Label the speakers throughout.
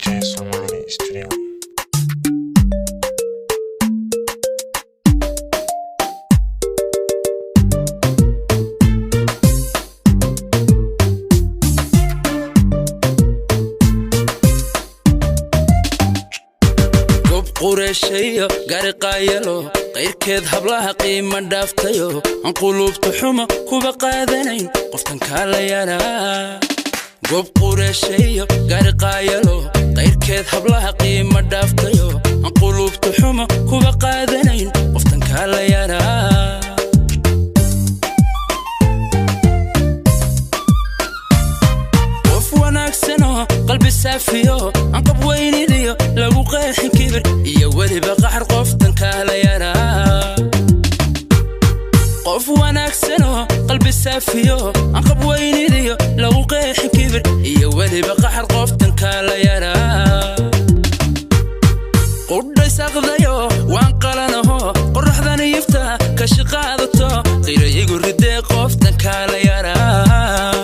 Speaker 1: DJ Somali Studio.
Speaker 2: Gob qureeshayo gariqaayalo, qayrkeed hablaha qiima dhaaftayo, aan quluubta xumo kuba qaadanayn, qoftan kaala yaraa. Gob qureeshayo gariqaayalo, qayrkeed hablaha qiima dhaaftayo, aan quluubta xumo kuba qaadanayn, qoftan kaala yaraa. Qof wanaagsanoo qalbi saafiyo, aan qab weynidiyo lagu qeexin kibir iyo weliba qaxar, qoftan kaala yaraa. Qof wanaagsanoo qalbi saafiyo, aan qab weynidiyo lagu qeexin kibir iyo weliba qaxar, qoftan kaala yaraa. Qudhaysaqdayo waan qalanaho, qoraxdan yifta kashi qaadato, qira igu ridee, qoftan kaala yaraa.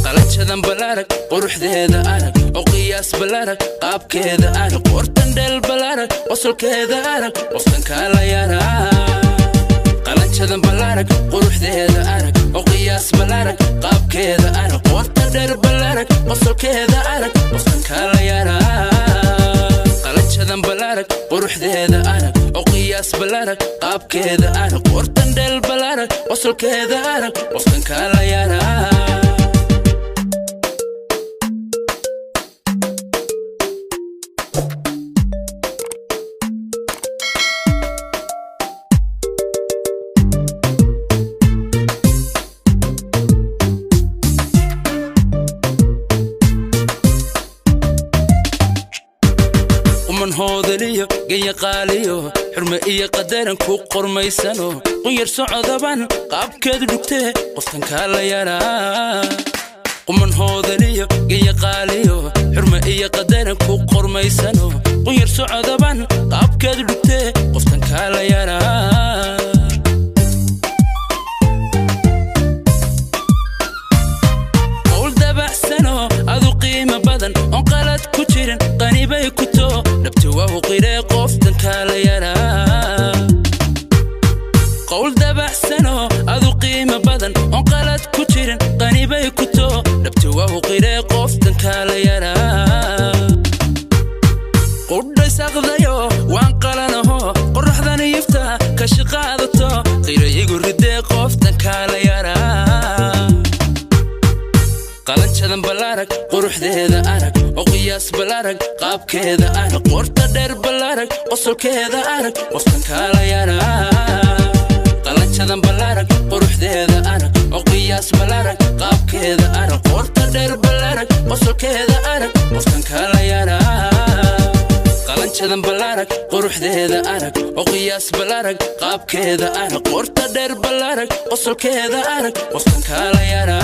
Speaker 2: Qalanjadan balarag, quruxdeeda arag, oo qiyaas balarag, qaabkeeda arag, qortan dheel balarag, qosolkeeda arag, qoftan kaala yaraa. Qalanjadan balarag, quruxdeeda arag, oo qiyaas balarag, qaabkeeda arag, qorta dheer balarag, qosolkeeda arag, qoftan kaala yaraa. Qalanjadan balarag, quruxdeeda arag, oo qiyaas balarag, qaabkeeda arag, qortan dheel balarag, qosolkeeda arag, qoftan kaala yaraa. Quman hoodaliyo genya qaaliyo, xurme iyo qadaran ku qormaysano, qunyar socodaban qaabkeedu dhugtee, qoftan kaala yaraa. Quman hoodaliyo genya qaaliyo, xurme iyo qadaran ku qormaysano, qunyar socodaban qaabkeedu dhugtee, qoftan kaala yaraa. Qowl dabacsano adu qiimo badan, oon qalad ku jirin, qanibay ku too, dhabti waa u qiree, qoftan kaala yaraa. Qowl dabacsano adu qiimo badan, oon qalad ku jirin, qanibay ku too, dhabti waa u qiree, qoftan kaala yaraa. Qudhaysaqdayo waan qalanaho, qoraxdan yifta kashi qaadato, qira igu ridee, qoftan kaala yaraa. Qalanjadan balarag, quruxdeeda arag, oo qiyaas balarag, qaabkeeda arag, qorta dheer balarag, qosolkeeda arag, qoftan kaala yaraa. Qalanjadan balarag, quruxdeeda arag, oo qiyaas balarag, qaabkeeda arag, qorta dheer balarag, qosolkeeda arag, qoftan kaala yaraa. Qalanjadan balarag, quruxdeeda arag, oo qiyaas balarag, qaabkeeda arag, qorta dheer balarag, qosolkeeda arag, qoftan kaala yaraa.